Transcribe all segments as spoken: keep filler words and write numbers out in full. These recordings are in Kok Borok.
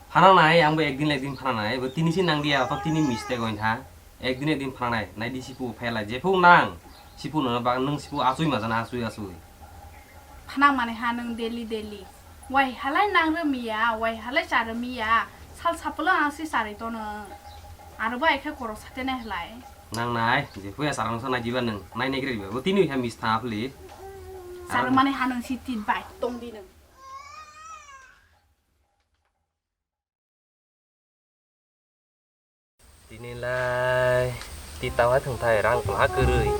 Phanangnai, ang bo ekdin ekdin phanangnai. Bo tini se nang dia, to tini mistake oin ha. Ekdin ekdin phanangnai. Nai di sipu phailai. Jephu nang. Sipu no bang nung sipu asui majana asui asui. Phanang mani ha nung daily daily. Wai halai nang rwmiya, wai halai cha rwmiya. Sal sapolo ang si chari tono. Aro bo ekhe korok sate nai halai. Nang nai, jephu ya sarang sa nai jiba nung. Nai nai gre jiba. Bo tini ha mis tha phli. Char mani ha nung si tit bai tong di nung. Tini lai ti tawai thwng thai rang pla kwrwi.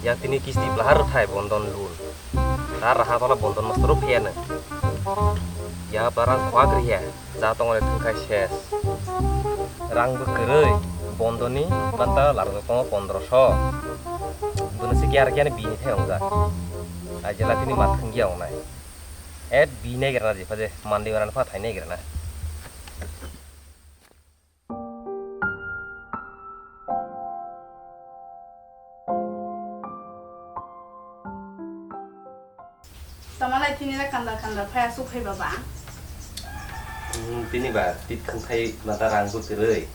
Yang tini kisti pla rw thai bondon loan. Ta raha tola bondon master rw phiya nw. Ya pla rang kwa kwrwi ya. Ja tong le thwng khai ses. Rang bw kwrwi bondoni manta lar tongo pondroso. Bwno se kiyar kiyar bini thai wngjak. Ai jela tini mat thwng ya wngnai. Et bini gira na jepha je mandi wana pha thai gira na. Tama lai tini le kandar kandar phai asuk phai baba. Hmm, tini ba tit khang thai mata rang bw kwrwi.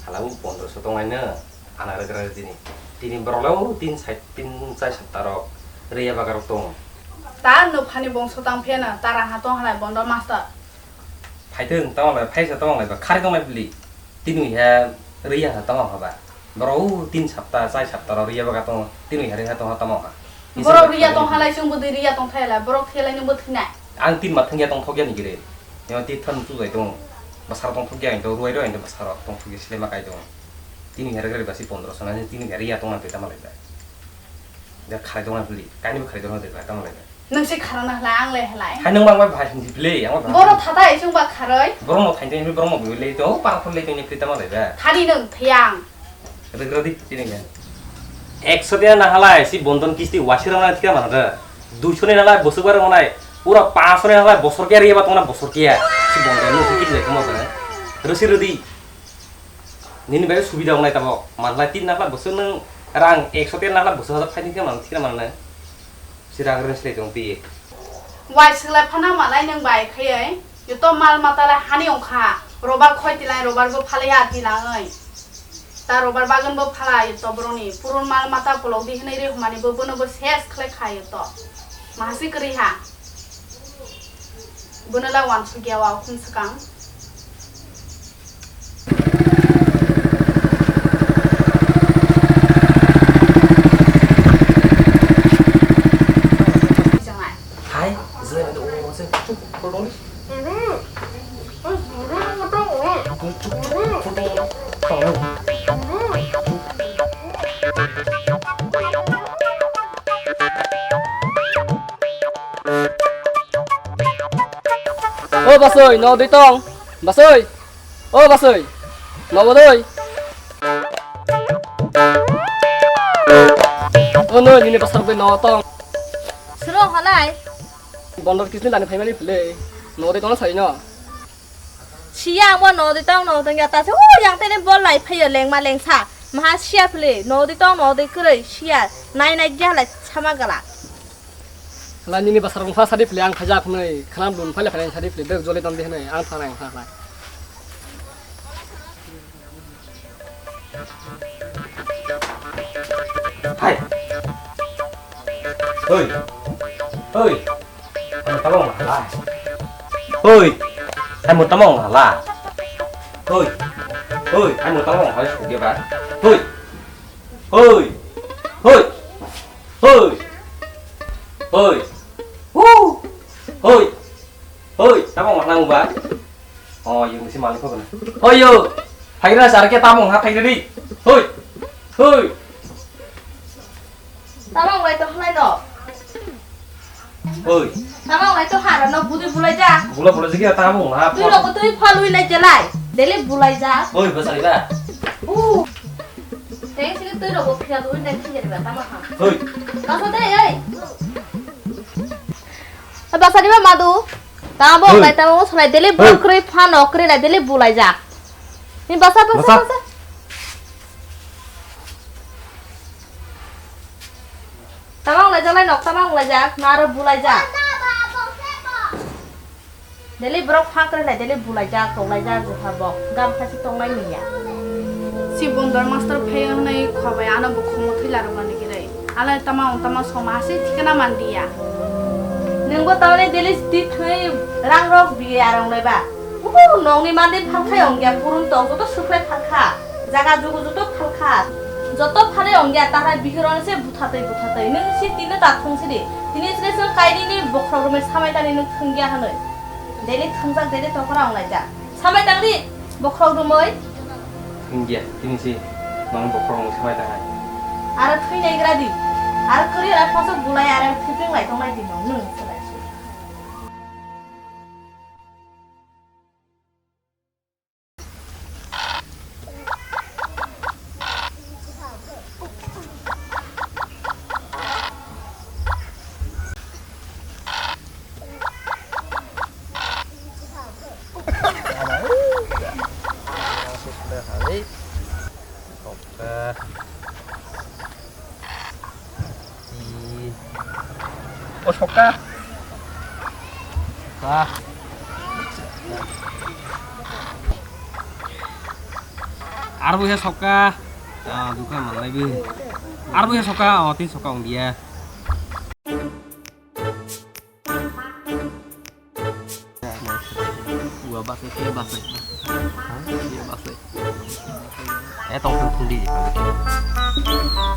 Hala bw pondroso tong ai no. Ana rwgra tini. Tini borok le o tin side tin chai sapta rok rwya bagarok tongo. Ta no phani bongso tang phiyana ta raha tong halai bondo master. Phaithwng tamo lai phaisa tamo lai ba khari tong lai bili. Tini he rwya ha tamo ha ba. Borok o tin sapta chai sapta rok rwya baga tongo. Tini he rwya tong ha tamo ha. Borok rwya tong halai chwng bwdwi rwya tong thai la borok thwilai nung bwthwinai. Ang tin ma thwngya tong thokya ni gire. Yang ti than tu jai tongo. Basar tong thokya ang to ruai ruai ang to basar tong thokya silema kai tongo. Tini hera gari basi pondro sana tini hera ya tong na peta malai da. Da kharai tong na pili. Kaini kharai tong na peta malai da. Nung se khara na hla ang le hla. Hai nung bang bai bhai sing pili ang bai. Boro thata isung ba kharai. Boro no thain thain boro no bui le to par khol le tong peta malai da. Thani nung thiang. Rwgradi tini ya. Ekso tiya na halai si bondon kisti wasir na thika mana da. Duiso ni halai bosok bar manai. Pura panso ni halai bosor kiya riya ba tong na bosor kiya. Si bondon no thiki le kama ba. Rwsi rwdi. Nini bai subida wngnai tamo. Manlai tin nakla bwswk nwng rang ekso ten nakla bwswk hajak phaini khe mang thikna mangnai. Si rang rwng slai tong twi. Wai swklai phano malai nwng bai khaiwi. Joto mal mata lai hani wngkha. Robar khoi tilai robar bo phalai ya tilangwi. Ta robar bagan bo phala joto boroni. Purun mal mata polok di hwnwi ri hwnmani bo bono bo ses khlai kha joto. Mahasi kwrwi ha. Bono la wansukya wa khum swkang. Hai, zai mande o se chuk photo ni. Chuk photo. O Basoi, no dui tong. Basoi. O Basoi. No bo dui. O no, nini basar bai no tong. Suro halai. Bondor kisni lani phaimani phile. No dui tong sai no. Siya ang bo nodi tong nodi tong ya ta se, o yang tene bol lai phayo lengma lengsa. Maha siya phili nodi tong nodi kwrwi siya. Nai nai gya lai sama gala. Hala nini basar wngkha sadi phili ang khaijak hwnwi khwnam dun phai lai phai sadi phili bek joli tong di hwnwi ang thanai wngkha hala. Hai. Hoi. Hoi. Ano tamo wng hala. Hoi. Ano tamo wng hala. Hoi. Hoi. Ano tamo wng hala. Hoi. Hoi. Hoi. Hoi. Hoi. Hoi. Hu. Hoi. Hoi. Tamo wng hala ba. Oh, yung si malik ko na. Hoi yo. Phaikra sar ke tamo ha phaikra di. Hoi. Hoi. Tamo wng lai to halai no. Hoi. Tamo wng lai to hara no budi bulai ja. Bula bula jigi tamo ha. Tui rok tui phalui lai jelai. Dele bulai ja. Hoi, basai ba. U. Teng sini tui rok phia bulai nai phia ba tamo ha. Hoi. Kaso de ei. Basari ba madu. Tamo wng lai tamo wng lai dele bula kroi phano kroi lai dele bulai ja. Ni basa basa basa. Tamang laijak lai nok, tamang laijak, naro bulaijak. Daily borok pha kwrwi lai, daily bulaijak, tonglaijak, jotha bok gam khachi tongnai nungya. Si bondor master phai hwnwi khobai ano bo khomo thwi larwknani kwrwi. Alai tama ong tama soma hasi thikana mandiya. Nwngbo tamani daily twi thwi rang rok biya rong lai ba. Ubo nongni mandi phalkhai ongya purun tong joto suklai phalkha. Jaga jugu joto phalkha. Joto phalwi ongya tahai bihironi se buthatwi buthatwi. Nwng si tino ta thung sidi. Tini sini se kainini bokhorok romwi samai tani nwng thungya hwnwi. Daily thwngjak, daily tokora wnglaijak. Samai tangdi, bokhorok romwi. Thwngya, tini si nono bokhorok romwi samai tangai. Aro thwinai gra di. Aro kwrwi rai phasok bulai aro thwipring lai tongnai di nong nwng swlai su. O sokka. Sokka. Ar buya sokka. Ah, dukan manlai bi. Ar buya sokka, oh, tin sokka ong dia. Ua basai, sia basai. Sia basai. Eh, tong thung thung di.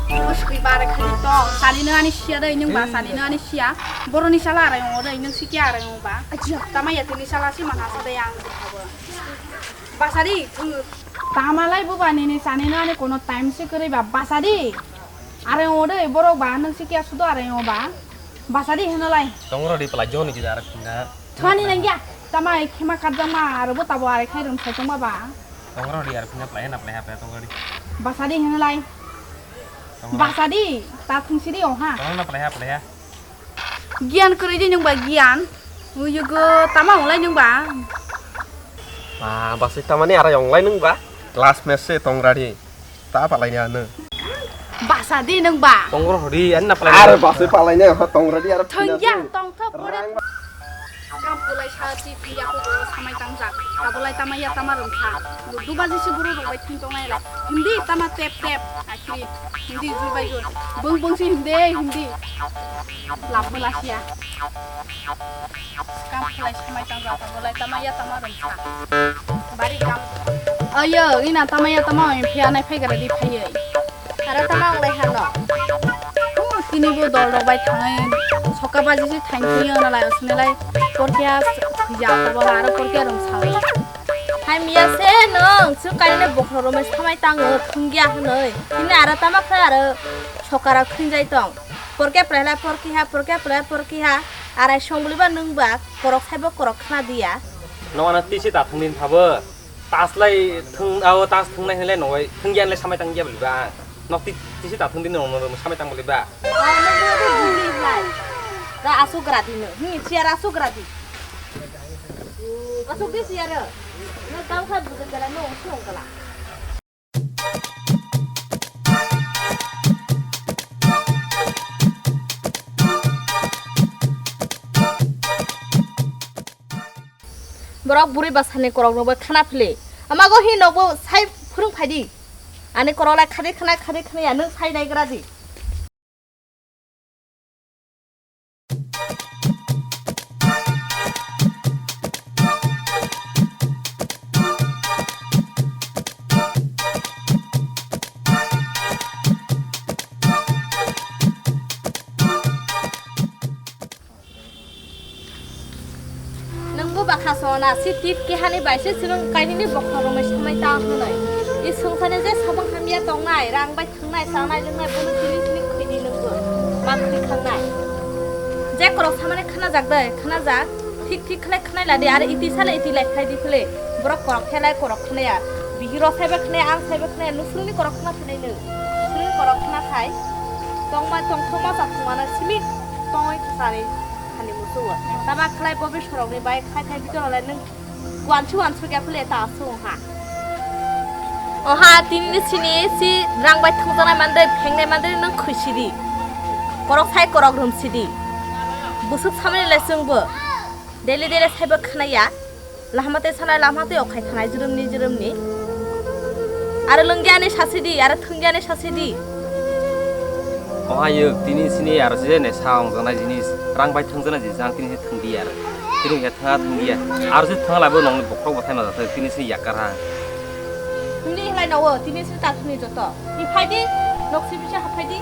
Bos kui bare khani tong. Sani no ani sia dai nung ba, sani no ani sia. Boroni sala arai ngo dai nung siki arai ngo ba. Tama ya tini sala si mana sa dai ang. Basari thung. Tamalai buba nini sani no ani kono time si kwrwi ba basari. Arai ngo dai borok ba nung siki asudo arai ngo ba. Basari hino lai. Tong rodi pala joni kida arak na. Thani nangya. Tama ai khema katjama aro bo tabo arai khai rum sai tongma ba. Tong rodi ar khuna plai na plai ha plai tong rodi. Basadi hwnlai. Tong rodi. Basadi ta thungsidi oha. Tong na plai ha plai ha. Giyan kwrwi di nung ba giyan. Uyugo tama onglai nung ba. Ah, basi tamani arai onglai nung ba. Classmate se tong rodi. Ta palaini ano. Basa di nung ba. Tongro hodi, anna palaini. Are basa palaini, ha, tongro di, aro thongya, thina tong thok pore. Rang. Kam pulai sa ti piya ko samai tang jak. Tabulai tama ya tama rum kha. Duba jisi buru rok bai thung tong nai la. Hindi tama tep tep. Akiri. Hindi jur bai jur. Bung bung si hindi, hindi. Lap bula sia. Kam pulai samai tang jak. Tabulai tama ya tama rum kha. Bari kam. Ayo, ina tama ya tama, phiya nai phai gara di phai. Aro tama ang lai hano. Tini bo dol rok bai thangai soka baji se thain thai yo na lai osne lai porkya ya ko bola aro porkya rong sao. Hai miya se nong su kai ne bokhro rok mai samai tango thungya hwnoi. Tini aro tama kha aro soka rok khinjai tong. Porkya prai lai porki ha porkya prai porki ha arai song buli ba nung ba korok sai bo korok khna diya. Nong ano tisi ta thung din phabo. Tas lai thung, ao tas thung lai hinlai nongoi thung yan lai samai tang ya bali ba. Nok ti, tisi ta thung din nong, nong samai tang bali ba. Ra asu gra di no. Hi, chia ra asu gra di. Asu ke chia ra. No tau kha bu gra no song kala. Borok bwrwi bwsani korokno bo khana phili. Amago hi nokbo sai phwrwng phaidi. Ani korok lai khadi khna khadi khna ya nwng sai naigra di. Nwngbo bakha sona si tip kehani bai se chwng kainwini bokhorok romwi samai ta hwnwi. I swngcharni je samung hamya tongnai, rang bai thwngnai, chanai lwngnai, bono tini tini khwidi nwngbo. Ma khwi thangnai. Je korok samani khanajak dai, khanajak. Thik thik khlai khnai ladi, are iti sale iti lai khlai di khle. Borok korok khe lai korok khnaya. Bihiro saiba khnaya, ang saiba khnaya, nusruni korok khna phinai nw. Nusruni korok khna thai. Tongma tongthokma chathokma na simi tongwi thani. Hani musugo. Tama khlai bobi sorokni bai khai khai bidoro lai nwng wansu wansu khe phule ta asung ha. Oha, tini sini si rang bai thangjaknai mandai, phengnai mandai nwng khwi sidi. Korok sai korok rum sidi. Busuk samani lai chwngbo. Daily daily saibo khnaya. Lahmate sanai lahmate okhai thanai jurumni jurumni. Aro lunggiani sasidi, aro thunggiani sasidi. Ohayo, tini sini aro se ne sa ong janai jinis, rang bai thung janai jinis, ang tini se thung di aro. Tini se thunga thung dia. Aro se thunga labo nongni bokhok bothai ma jathai, tini sini yakar ha. Thungni helai nawo, tini sini ta thungni joto. Ni phaidi, nok si bisa haphaidi.